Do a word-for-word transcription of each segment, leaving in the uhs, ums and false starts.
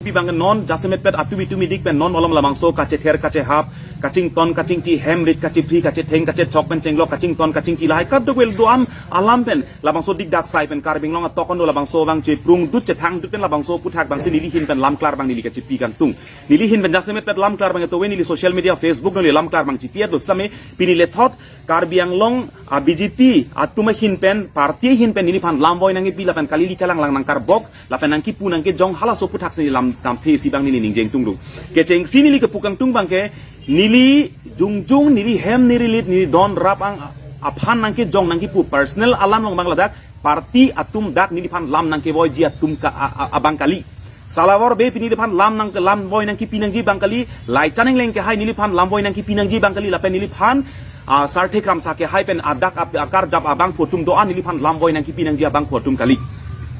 Pi abang non jasemet pet atum itum idik pen non malom labangso kachether kachehap, kachington kachingthi, hem rit kachephri kachetheng kachechok pen chenglok kachington kachingthi lahai kadokave do-an alam pen labangso dikdak sai pen Karbi Anglong atok kondo labangso abang cheprung dut chethang dut pen labangso aphuthak abangsi neli ahin pen lamklar abang neli kachipi kangtung. Neli ahin pen jasemet pet lamklar abang etowe neli social media Facebook neli lamklar abang chipi do same pini lethot Karbi Anglong a B J P atum ahin pen party ahin pen neliphan lamvoi nangkepi lapen kali lika lang lang nangkarbok lapen nangkipu nangkejong halaso aphuthak si lam damthe isi abang neli ningjeng tungdung. Kechengsi neli kepu kangtung abangke neli jongjong neli hem neli rit neli don rap ang aphan nangkejong nangkipu personal alam along abang ladak party atum dak neliphan lam nangkevoiji atum ka a- a- abang kali. Salawar Bey pini neliphan lam nang lamvoi nangkipi nangji abang kali. Laichan Engleng kehai neliphan lamvoi nangkipi nangji abang kali lapen neliphan ah, Sarthe Kramsa kehai pen adak ap- akarjap abangphu atum do-an neliphan lamvoi nangkipi nangji abangphu atum kali.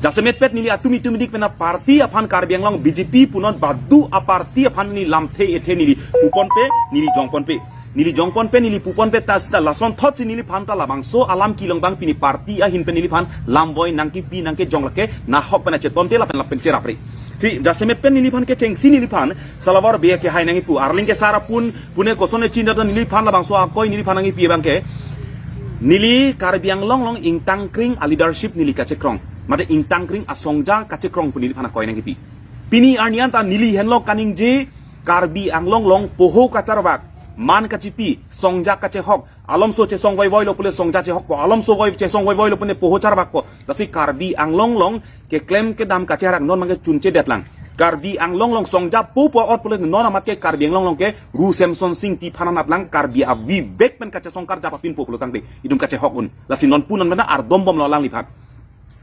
Jasemet pet neli atum itum idik pen a party aphan Karbi Anglong B J P punon badu a party aphan neli lamthe ethe neli puponpe neli jongponpe. Neli jongponpe neli puponpe ta sita lasonthotsi neliphan ta labangso alam kelong abang pini party ahin pen neliphan lamvoi nangkipi nangkejong lake nahok pen achetonte lapen lapen cherapre. Si jasemet pen neliphan kechengsi neliphan Salawar Bey kehai nangkipu arling kesar apun pune koson echinda neliphan labangso akoi neliphan nangkipi abangke neli Karbi Anglong along ingtangkring a leadership neli kachekrong. Mate ingtangkring a songja kachekrong pu neliphan akoi nangkipi. Pini arni anta neli henlo kaningje Karbi Anglong along poho kacharvak, man kachipi, songja kachehok, alomso chesong voivoilo pule songja chehokpo, alomso voi chesong voivoilo pune poho charvakpo. Lasi Karbi Anglong along keklem kedam kacherak non abangke chunchedetlang. Karbi Anglong along songja popo ot pule non amat ke Karbi Anglong along ke Ru Semson Sing Ingti aphan anatlang Karbi avivek pen kachesong karjap apinpo pulotangte itum kachehok un. Lasi non punon mena ardombomlo alangliphan.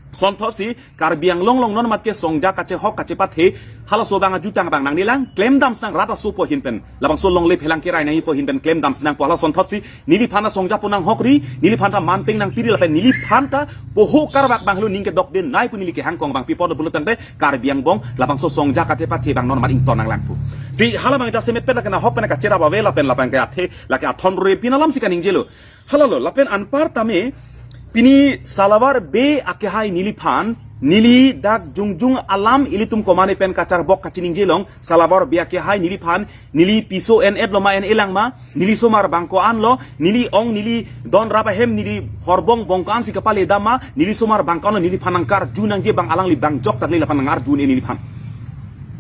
Sonthotsi Karbi Anglong along non amat ke songja kachehok kachepathe halaso abang ajutang abang nangnelang klemdam sinang rat asopo ahin pen. Labangso longle phelang kerai nangpo ahin pen klemdam sinangpo hala sonthotsi neliphan ta songja pu nanghokri, neliphan ta manpeng nangpiri lapen neliphan ta poho karvak abang helo ning kedokdenei pu neli kehangkong abang pipo do pulotangte Karbi Anglong labangso songja kachepathe abang non amat ington nanglangpo. Si hala abang jasemet pet lake nahok pen kacherap ave lapen lapen ke athe lake athon rore pin alamsi kaningjelo. Halalo lapen anpar tame pini Salawar Bey akehai neliphan neli dak jongjong alam ilitum komane pen kacharbok kachiningjelong Salawar Bey akehai neliphan neli piso en-et lo ma en-elang ma neli somar bang ko-an lo neli ong neli don rap ahem neli horbong bong ko-ansi kapale dam ma neli somar bang ko-an lo neliphan nangkarju nangji abang alangli bang jok tangli lapen nangarju ne neliphan.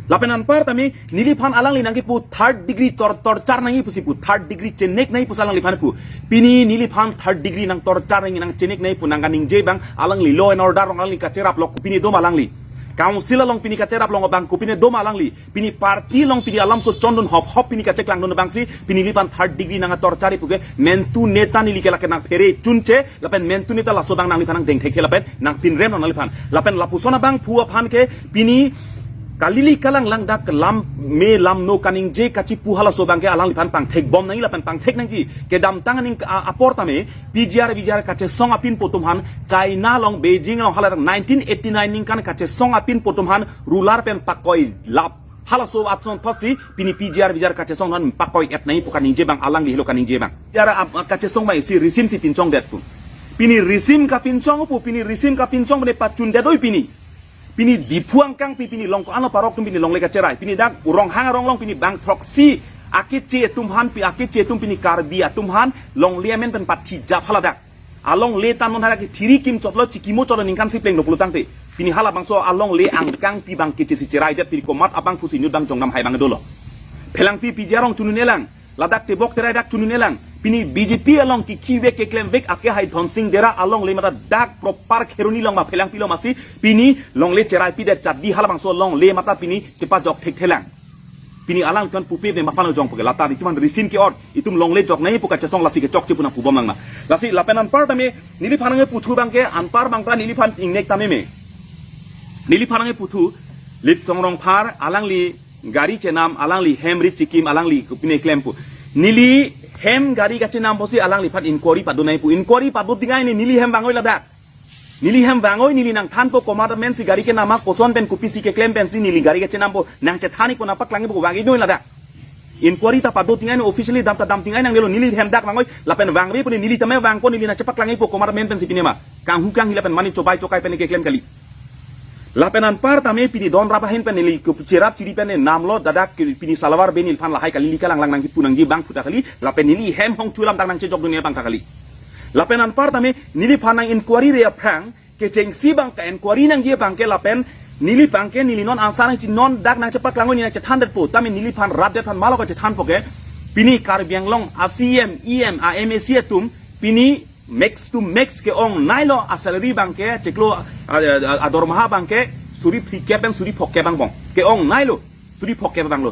Lapen anpar tame neliphan alangli nangkipu third degree tor torture nangji pusi pu third degree chenek nangji pusi alangliphan pu. Pini neliphan third degree nang torture nangji nang chenek nangji pu nang kaningje abang alangli law and order along alangli kacherap lok pini doma alangli. Council along pini kacherap long abang kopine doma alangli. Pini party along pini alamso chondun hop hop pini kacheklangdun abangsi pini neliphan third degree nang torture puke mentu neta neli ke lake nangphere chunche lapen mentu neta laso abang nangliphan nangdengthekhe lapen nangpinrem nangliphan. Lapen lapuson abangphu aphan ke pini kali lika lang lang dak lam me lam no kaningje kachipu halaso abangke alangliphan pangthekbom nangji lapen pangthek nangji. Kedamtang aning a- apor tame P G R V G R kachesong apinpo atum aphan China along Beijing along hala nineteen eighty nine ningkan kachesong apinpo atum aphan ruler pen pakoi lap. Halaso apson thotsi pini P G R V G R kachesong aphan pakoi et nangji pu kaningje abang alangli helo kaningje abang. P G R ap- kachesong abang isi risim si pinchongdet pu. Pini risim kapinchong pu pini risim kapinchong pune pachundet oi pini. Pini Diphu angkang pi pini long ko-an lo parok atum pini longle kacherai. Pini dak Ronghang arong along pini bang throksi akeche atum aphan pi akeche atum pini Karbi atum aphan longle amen pen pathi jap haladak. Alongle ta non hadak thiri kimchotlo chikimo chotlo ningkan si plenglo pulotangte. Pini halabangso alongle angkang pi abang keche si cheraidet pini komat abangphu si inut abang jongnam hai abang dolo. Phelangpi P G R along chunun elang. Ladak tebok terai dak chunun elang. Pini B J P along kikivek keklemvek akehai Dhonsing Dera alongle mata dak proper Kheroni along ma Phelangpi along masi pini longle cheraipidet chadi halabangso longle mata pini chepajok thekthelang. Pini alang kan pupe ne mapan jong puke lata itum aphan risim ke-ot itum longle jok nangji pu kachesong lasi kechokche pu nangpubom nangma. Lasi lapen anpar tame neliphan nangputhu abangke anpar abang ta neliphan ingnek tame me. Neliphan nangputhu Litsong Rongphar alangli gari chenam alangli hem rit chikim alangli kopine klem pu. Neli hem gari kachenam pusi alangliphan inquiry padu nangji pu inquiry padu tingai ne neli hem vangoi ladak. Neli hem vangoi neli nangthanpo komat amen si gari kenam ma koson pen kopisi keklem pensi neli gari kachenampo nangchethanji pu nangpaklangji pu vangji noi ladak. Inquiry ta padu tingai ne officially dam ta dam tingai nangnelo neli hem dak vangoi lapen vangve pune neli tame vangpo neli nangchepaklangji pu komat amen pensi pine ma. Kanghu kanghi lapen mani chobai chokai pen keklem kali. Lapen anparta me pini don rap ahin pen neli kepu cherap chiri pen namlo, dadak ke pini salavar be neliphan lahai kali lika langlang nangkipu nangji abang puta kali, lapen neli hem hong chulam dak nangchejok dunia abang ta kali. Lapen anparta me neliphan nang inquiry-re aphrang, kechengsi abang ka-inquiry nangji abang ke lapen neli abang ke neli non answer nangchinon dak nangchepaklang neli nangchethan detpo, tame neliphan rat det aphan malo kachethanpo ke, pini Karbi Anglong a-C E M, E M, a-M A C atum, pini max to max ke-ong nailo, a-salary abang ke chiklo, a, a, a, adormaha abang ke suri phlikep pen suri phokep angbong. Ke-ong nailo, suri phokep abang lo.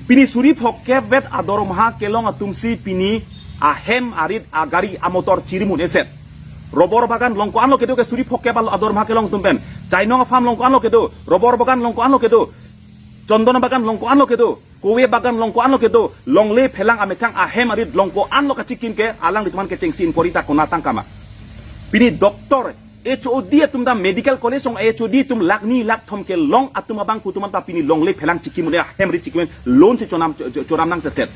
Pini suri phokep vet adormaha kelong atumsi pini ahem arit agari amotor chirimun eset. Robor bagan along ko-an lo kedo ke suri phokep al adormaha kelong atum pen? Chainong a-farm along ko-an lo kedo? Robor bagan along ko-an lo kedo? Chondon bagan along ko-an lo kedo? Kowe bagan along ko-an lo kedo? Longle phelang amethang ahem arit along ko-an lo kachikim ke, alanglitum aphan kechengsi inquiry ta konat tangka ma? Pini doctor, H O D atum ta medical college along H O D atum lakh ni lakh thom kelong atum abang pu atum anta pini longle phelang chikim un-e, ahem arit chikim un-e, loan si chonam cho-, cho-, choram nangsetset.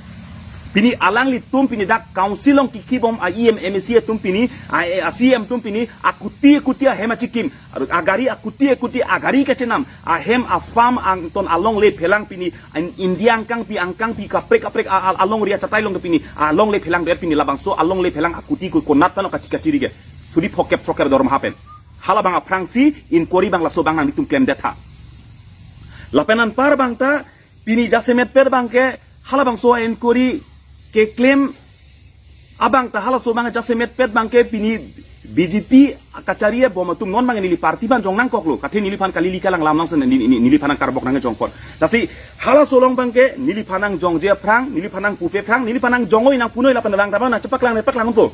Pini alanglitum pini dak council along kikhi bom a-E M, M A C atum pini, a, a-C E M atum pini, akuti akuti ahem achikim, agari akuti akuti agari kachenam, ahem a-farm angton alongle phelang pini, in-, India angkangpi angkangpi kaprek kaprek a, a, alongri achatai along pini, alongle phelang der pini labangso alongle phelang akuti ko-, konat tano kachi kachiri ke. Suri phokep phokep dormaha pen. Halabang aphrangsi inquiry abang laso abang nanglitum klemdet tha. Lapen anpar abang ta pini jasemet pet abang ke halabangso inquiry keklem abang ta halaso abang jasemet pet abang ke pini B J P kachari bom atum non abang neli party abang jong nangkoklo. Kathe neliphan kali lika langlam nangsen, ni, ni, neliphan nangkarbok nangkejong apot. Lasi halaso along abang ke neliphan nangjongje aphrang, neliphan nangpupe aphrang, neliphan nangjong-oi nangpu noi lapen lang tabang nangchepaklang ne paklang po.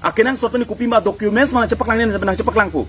Akenangsot pen kopima documents ma nangchepaklang ne nangchepaklangpo.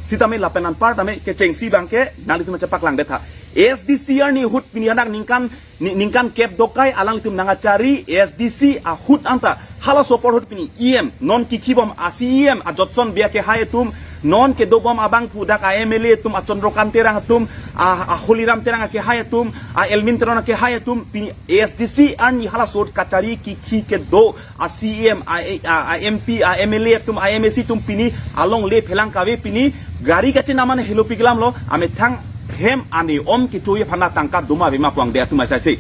Sitame lapen anpar tame kechengsi abang ke nanglitum nangchepaklangdet tha. A S D C arni ahut pini anak ningkan ni-, ningkan kep dokai alanglitum nangkachari A S D C ahut anta halaso apor ahut pini E M non kikhi bom a-C E M a-Jotson Bey akehai atum, non kedo bom abang pu dak a-M L A atum, a-Chandrakant Terang atum, a, a-Holiram Terang akehai atum, a-Elwin Teron akehai atum, pini A S D C arni halaso ahut kachari kikhi kedo a-C E M, a, a, a-M P, a-M L A atum, a-M A C atum pini alongle phelang kave pini gari kachenam an helo piklam lo, amethang hem ane om kecho-i aphan tangka doma avema pu angde atum aisai se.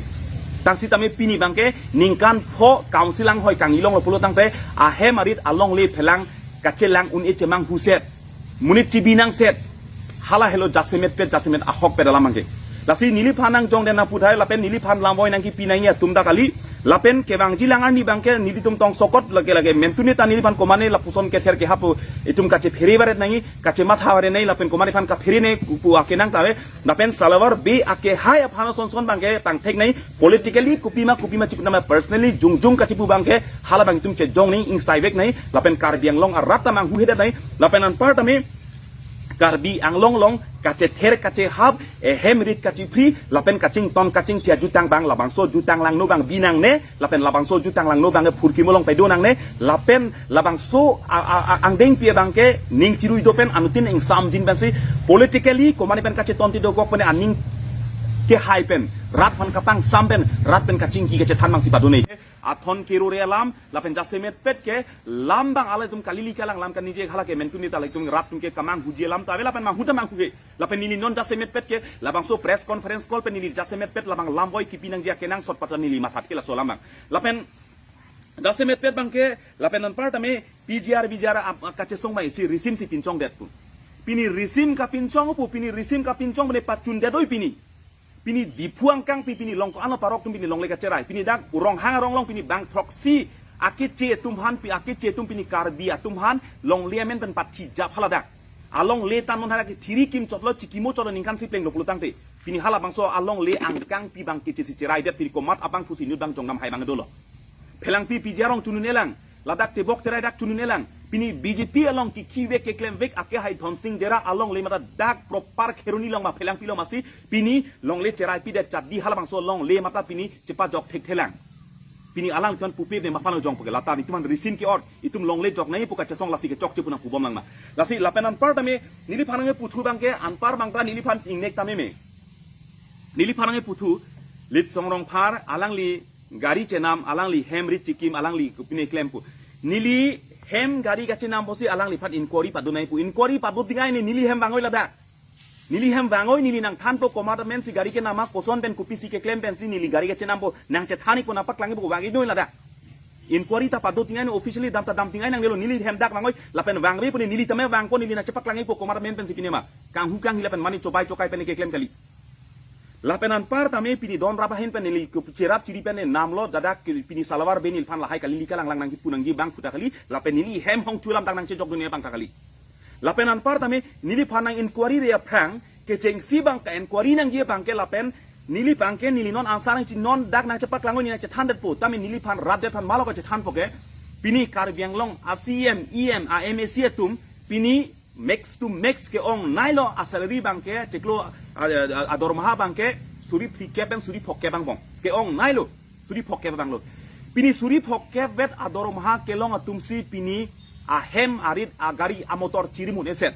Tang sitame pini abang ke ningkan pho council anghoi kangi longlo pulo tangte ahem arit alongle phelang kachelang un-e chemanghuset. Monit chibi nangset. Hala helo jasemet pet, jasemet ahok pet alam abang ke. Lasi neliphan nangjongdet nangpu thai lapen neliphan lamvoi nangkipi nangji atum ta kali. Lapen kevangji lang arni abang ke nelitum tongsokot lake lake mentune ta neliphan komane lapuson kether kehap itum kachephere varet nangji, kachematha varet nangji, lapen komane aphan kaphere nangji pu akenang ta ave. Lapen salavar Bey akehai aphan ason son abang ke tangthek nangji, politically kopima kopima chipu nama personally jongjong kachipu abang ke hala abang itum chejong nangji, ingsaivek nangji, lapen Karbi Anglong arat ta manghuhedet nangji, lapen anpar tame Karbi Anglong along kachether kachehap, ehem rit kachephri, lapen kachington kachingthia jutang abang labangso jutang langno abang bi nangne, lapen labangso jutang langno abang ke phurkimo along paido nangne, lapen labangso a, a, a, angdengpi abang ke ning chirui do pen anuttin ingsamjin pensi politically komane pen kachetonti dokok pen aning kehai pen rat aphan kapangsam pen rat pen kachingki kachethan abangsi pado nangji. Athon kerore alam, lapen jasemet pet ke lam abang alaitum kali lika langlam kaningje hala ke mentune ta alaitum rat atum ke kamanghuji alam ta ave lapen manghu ta manghuhe. Lapen neli non jasemet pet ke labangso press conference call pen neli jasemet pet labang lamvoi kipi nangji akenangsot patra neli mathathe laso alam abang. Lapen jasemet pet abang ke lapen anpar tame P G R, V G R ap-, kachesong mai si risim si pinchongdet pu. Pini risim kapinchong pu, pini risim kapinchong pene pachundet oi pini. Pini Diphu angkangpi pini along ko-an lo parok atum pini longle kacherai. Pini dak Ronghang arong along pini bang throksi akeche atum aphan pi akeche atum pini Karbi atum aphan longle amen pen pathi jap haladak. Alongle ta non hala kethiri kimchotlo, chikimo chotlo, ningkan si plenglo pulo tangte. Pini halabangso alongle angkangpi abang keche si cheraidet pini komat abang pusi inut abang jongnam hai abang dolo. Phelangpi P G R arong chunun-e lang, ladak tebok terai dak chunun-e lang. Pini B J P along kikhi vek keklemvek akehai Dhonsing Dera alongle mata dak proper Kheroni along ma Phelangpi along masi pini longle cheraipidet chadi halabangso longle mata pini chepajok thekthe lang. Pini alanglitum aphan pupe ne maphan jongpo ke lata nelitum aphan risim ke-ot, itum longle jok nangji pu kachesong lasi kechokche pu nangpubom lang ma. Lasi lapen anpar tame neliphan nangkeputhu abang ke anpar abang ta neliphan ingnek tame me. Neliphan nangkeputhu Litsong Rongphar alangli gari chenam, alangli hem rit chikim, alangli kopine klem pu. Neli hem gari kachenam pusi alangliphan inquiry pado nangji pu. Inquiry pado ding ai ne neli hem vang-oi ladak. Neli hem vangoi, neli nangthanpo komat amen si gari kenam ma, koson pen kopisi keklem pensi neli gari kachenampo, nangchethan-ikpo, nangpaklang-ikpo, vang-inoi ladak. Inquiry ta pado tingai, officially dam ta dam tingai nangnelo, neli hem dak vangoi, lapen vangvepo ne, neli tame vangpo, neli nangchepaklang-ikpo komat amen pensi pini ma. Kanghu kanghi lapen mane chobai chokai pen keklem kali. Lapen anpar tame pini don rap ahin pen neli kup-, cherap chiri pen namlo, dadak ke pini salawar be neliphan lahai kali, lika langlang nangkipu nangji abang puta kali, lapen neli hem hong chulam dak nangchejokdun abang ta kali. Lapen anpar tame neliphan nang-inquiry-re aphrang kechengsi abang, ka-inquiry nangji abang ke lapen neli abang ke neli non answer nangji, non dak nangchepaklang-o, neli nangchethandetpo. Tame neliphan rat det aphan malo kachethanpo ke, pini Karbi Anglong a-C E M, E M, a-M A C atum pini max to max ke-ongneilo, a-salary abang ke chiklo, a, a, a-dormaha abang ke suri phlikep pen suri phokkep angbong. Ke-ongneilo, suri phokkep abanglo. Pini suri phokkep vet a-dormaha kelong atumsi pini ahem arit agari amotor chirimun eset.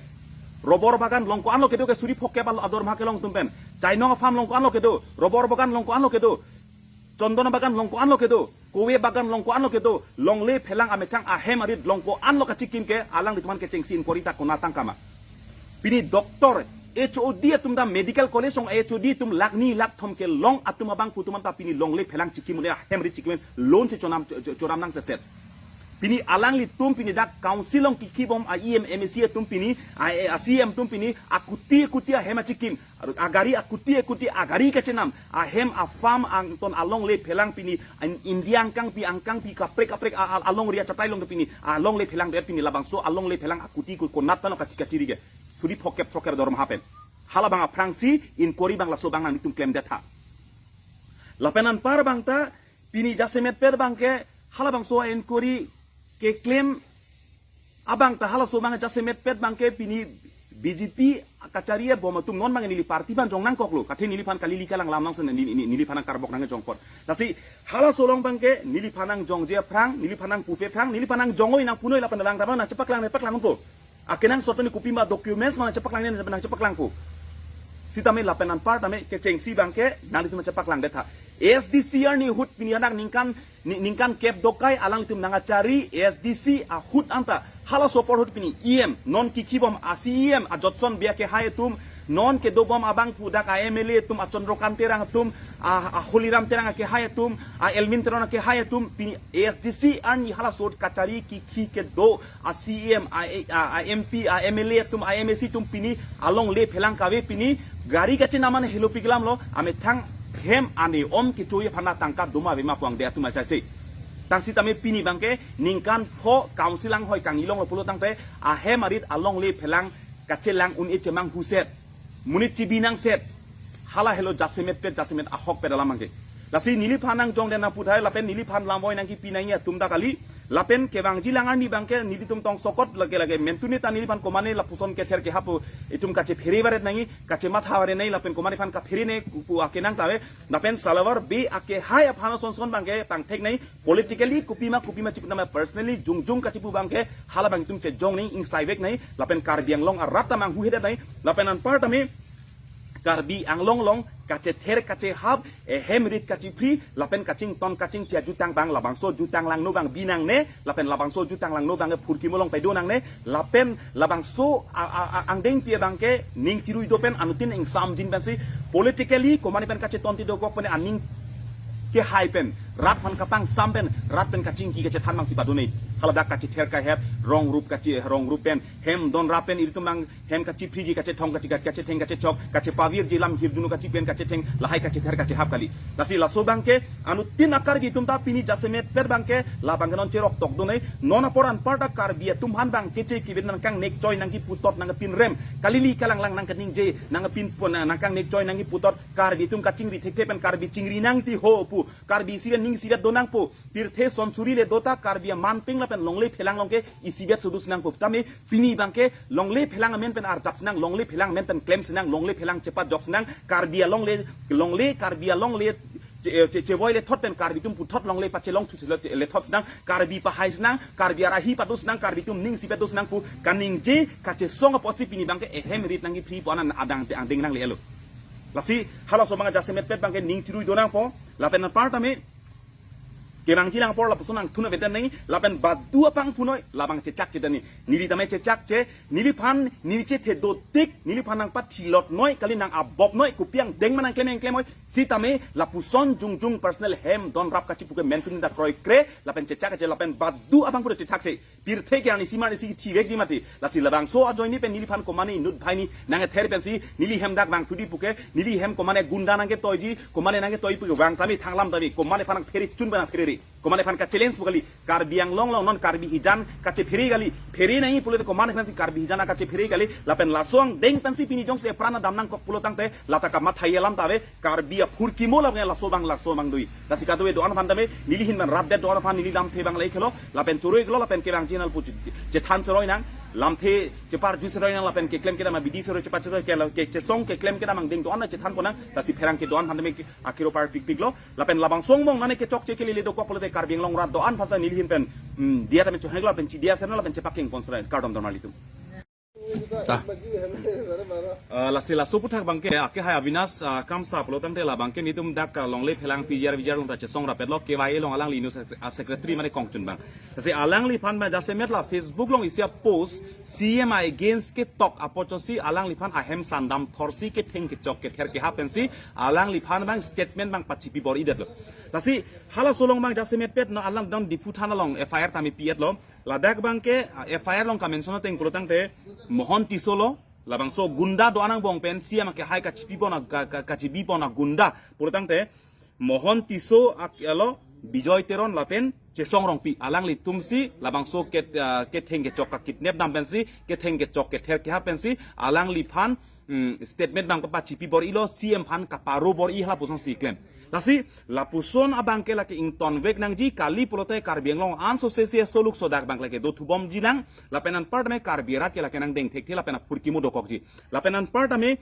Robor bagan long ko-anlo kedo ke suri phokkep a-dormaha kelong atum pen? Chainong a-farm long ko-anlo kedo? Robor bagan long ko-anlo kedo? Chondon bagan long ko-anlo kedo? Kowe bagan long ko-anlo kedo? Longle phelang amethang ahem arit long ko-anlo kachikim ke, alanglitum aphan kechengsi inquiry ta konat tangka ma. Pini doctor, H O D atum ta medical college along H O D atum lakh ni lakh thom kelong atum abang pu atum anta pini longle phelang chikim un-e, ahem arit chikim un-e, loan si chonam, cho-, cho-, choram nangsetset. Pini alanglitum pini dak council along kikhibom a-E M, M A C atum pini, a, a-C E M atum pini akuti akuti ahem achikim, agari akuti akuti agari kachenam, ahem a-farm angton alongle phelang pini, in-, India angkangpi angkangpi kaprek kaprek a, a, alongri achatai along pini alongle phelang det, pini labangso alongle phelang akuti ku konat tano kachi kachiri ke, suri phokkep throkkep dormaha pen. Halabang aphrangsi inquiry abang laso abang nanglitum klemdet tha. Lapen anpar abang ta pini jasemet pet abang ke halabangso inquiry keklem abang ta halaso abang jasemet pet abang ke pini B J P kachari abom atum non abang neli party aphan jong nangkoklo. Kathe neliphan kali, lika langlam nangsen, neli, neli, neliphan nangkarbok nangjong apot. Lasi halaso along abang ke neliphan nangjongje aphrang, neliphan nangpupe aphrang, neliphan nangjong-oi nangpunoi lapen lang ta abang nangchepaklang, nangchepaklang po. Akenangsot pen kopima documents ma nangchepaklang, nangchepaklangpo. Sitame lapen anpar tame kechengsi abang ke nanglitum nangchepaklangdet tha. A S D C arni ahut pini anak ningkan, ni-, ningkan kep dokai alanglitum nangkachari A S D C ahut anta halaso apor ahut pini E M, non kikhibom a-C E M, a-Jotson Bey akehai atum, non kedobom abang pu dak a-M L A atum, a-Chandrakant Terang atum, a, a-Holiram Terang akehai atum, a-Elwin Teron akehai atum, pini A S D C arni halaso ahut kachari kikhi kedo a-C E M, a, a, a-M P, a-M L A atum, a-M A C atum pini alongle phelang kave, pini gari kachenam an helopik lamlo, amethang hem ane om kecho-i aphan tangka doma ave ma pu angdeng atum asai se. Tang sitame pini abang ke ningkan pho council anghoi kangilonglo pulo tangte ahem arit alongle phelang kachelang un-e chemanghuset, monit chibi nangset, hala helo jasemet pet, jasemet ahok pet alam abang ke. Lasi neliphan nangjongdet nangpu tahai lapen neliphan lamvoi nangkipi nangji atum ta kali. Lapen kevangji lang arni abang ke nelitum tongsokot lake lake mentune ta neliphan komane lapuson kether kehap itum kachephere varet nangji, kachematha varet nangji, lapen komane aphan kaphere nangji pu akenang ta ave. Lapen salawar Bey akehai aphan sonson abang ke tangthek nangji, politically kopima kopima chipu nama personally jongjong kachipu abang ke hala abang itum chejong nangji, ingsaivek nangji, lapen Karbi Anglong arat ta manghuhedet nangji, lapen anpar tame Karbi Anglong along kachether kachehap, ehem rit kachiphri, lapen kachington kachingchia jutang abang, labangso jutang langno abang bi nangne, lapen labangso jutang langno abang ke phurkimo along paido nangne, lapen labangso a, a, a, angdengpi abang ke ning chirui do pen anuttin ingsamjin pensi politically komane pen kachetonti dokok pen aning kehai pen, rat aphan kapangsam pen, rat pen kachingki kachethan abang si pado nangji. Haladak kachether kahep, rong rup kache, rong rup pen, hem don rap pen ilitum abang hem kachiphriji, kachethong kachi, kachetheng kachechok, kachepavirji, lam hirjuno kachipen kachetheng, lahai kachether kachehap kali. Lasi laso abang ke anuttin a-Karbi atum ta pini jasemet pet abang ke labang ke non cherok tokdun nangji. Non apor anpar ta Karbi atum aphan abang keche kivit nangkangnek choi nangkiputot nangkepinrem, kalili kalanglang nangkeningje nangkepinpon, nangkangnek choi nangkiputot, Karbi atum kachingri thekthe pen Karbi chingri nangti ho pu, Karbi isivet ning isivet do nangpo, pirthe sonsuri le do ta Karbi aman ping lapen longle phelang along ke isivet sudu sinang pu. Tame pini abang ke longle phelang amen pen arjap sinang, longle phelang amen pen klem sinang, longle phelang chepajok sinang, Karbi alongle, longle, Karbi alongle che, che, chevoi lethot pen Karbi atum puthot longle pachelong thu lethot sinang, Karbi pahai sinang, Karbi arahi pado sinang, Karbi atum ning isivet do sinang pu kaningje kachesong apotsi pini abang ke ehem rit nangkiphri pu anan adang te angdeng nangle-elo. Lasi halaso abang jasemet pet abang ke ning chirui do nangpo, lapen anpar tame Kevangji lang apor lapuson nangthun avetan nangji, lapen badu apang punoi labang chechak chetani. Neli tame chechak che, neliphan neli chethe dotik, neliphan nangpathilot noi, kali nang abok noi, kopi angdeng ma nangklem nangklem noi, sitame lapuson jongjong personal hem donrap kachipu ke menpin ta kroikre, lapen chechak che, lapen badu apang pura chechak che. Pirthe ke arnisi marnisi thivekji mati. Lasi labangso ajoine pen neliphan komane inut bhaini nang ether pensi neli hem dak vangthu di puke, neli hem komane gunda nangketoiji, komane nangketoi puke vang tame thanglam tame, komane phan nangphere chun phan nangphere ri. Komane phan ka-challenge pu kali, Karbi Anglong along non Karbi hijan kachephere kali, phere nangji pulote komane phansi Karbi hijan kachephere kali, lapen laso angdeng pensi pini jongsi epran adam nangkok pulo tangte, lata kamatha alam ta ave, Karbi aphurkimo lapen laso abang laso abang dui. Lasi kadokave do-an aphan tame, neli ahin pen rat det do-an aphan neli lamthe abang le khelo, lapen choro khelo, lapen kevangji nal pu che-, chethan choroi nang, lamthe cheparju choroi nang, lapen keklem kedam abidi choro chepachoroi ke, ke chesong keklem kedam angdeng do-an chethan ponang, lasi pherangke do-an aphan tame ke akiro parpikpiklo, lapen labangso angbong nane kechokche kelele dokok pulote Karbi Anglong rat do-an aphan ta neli ahin pen, hmm, diya tame chohanglo lapen chidiya sena lapen chepakeng pon choroi, kardom dormali atum. Ta. Ah, lasi laso aputhak abangke, ake hai Avinash, ah, Kramsa pulo tangte labangke netum dak, ah, longle phelang P G R V G R along ta chesong rapetlo, K Y A along alangli news sec-, ah, secretary mane kongchun abang. Lasi alangliphan ma jasemet la Facebook along isi a-post, C M against ketok apotsi alangliphan ahem sandam thorsi ketheng kechok kether keha pensi alangliphan abang statement abang pachipi bor-idetlo. Lasi halaso along abang jasemet pet non alang don Diphu thana along F I R tame pi-etlo. Ladak abangke, ah, F I R along ka-mention ateng pulo tangte Mohon Tisso lo, labangso gunda do-an angbong pen C M akehai kachipi pon a-, ka-, ka-, kachipi pon agunda pulo tangte Mohon Tisso ak-, alo Bijoy Teron lapen Chesong Rongpi alanglitumsi labangso ket-, ah, ketheng kechok ka-kidnap dam pensi, ketheng kechok kether keha pensi alangliphan, mm, statement abang pachipi bor-ilo, C M aphan kaparo bor-i hala pusonsi klem. Lasi lapuson abangke lake ingtonvek nangji, kali pulote Karbi Anglong anso sesi aso lukso dak abang lake dothubomji nang, lapen anparta me Karbi arat ke lake nangdeng thekthe lapen aphurkimo dokokji. Lapen anparta me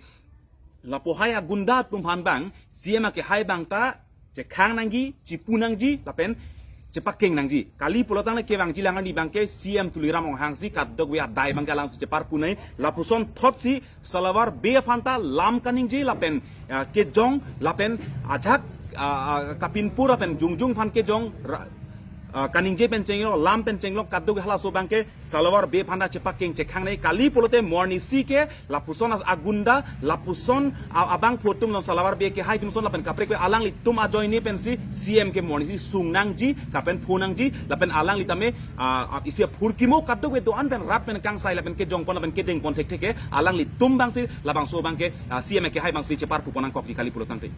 lapuhai agunda atum aphan abang C M akehai abang ta chekhang nangji, chipu nangji, lapen chepakeng nangji. Kali pulo tangte kevangji lang arni abangke C M Tuliram Ronghang si kadokave adai abangke alangsi cheparpu nai, lapuson thotsi Salavar Bey aphan ta lam kaningje lapen, ah, kejong lapen ajak, ah, ah, kapinpur lapen jongjong aphan kejong ra-, ah, kaningje pen chenglok, lam pen chenglok, kadokave halaso abangke Salavar Bey aphan ta chepakeng chekhang nai, kali pulote mornisi ke lapuson as-, agunda, lapuson a-, abangphu atum non Salavar Bey akehai atum ason lapen kaprek ave alanglitum ajoine pensi C M ke mornisi sung nangji, kapen pho nangji, lapen alangli tame, ah, ah, isi aphurkimo kadokave do-an pen rat pen kangsai lapen kejong pon lapen kedeng pon thekthe ke alanglitum abangsi labangso abangke, ah, C M akehai abangsi cheparpu pon nangkokji kali pulo tangte.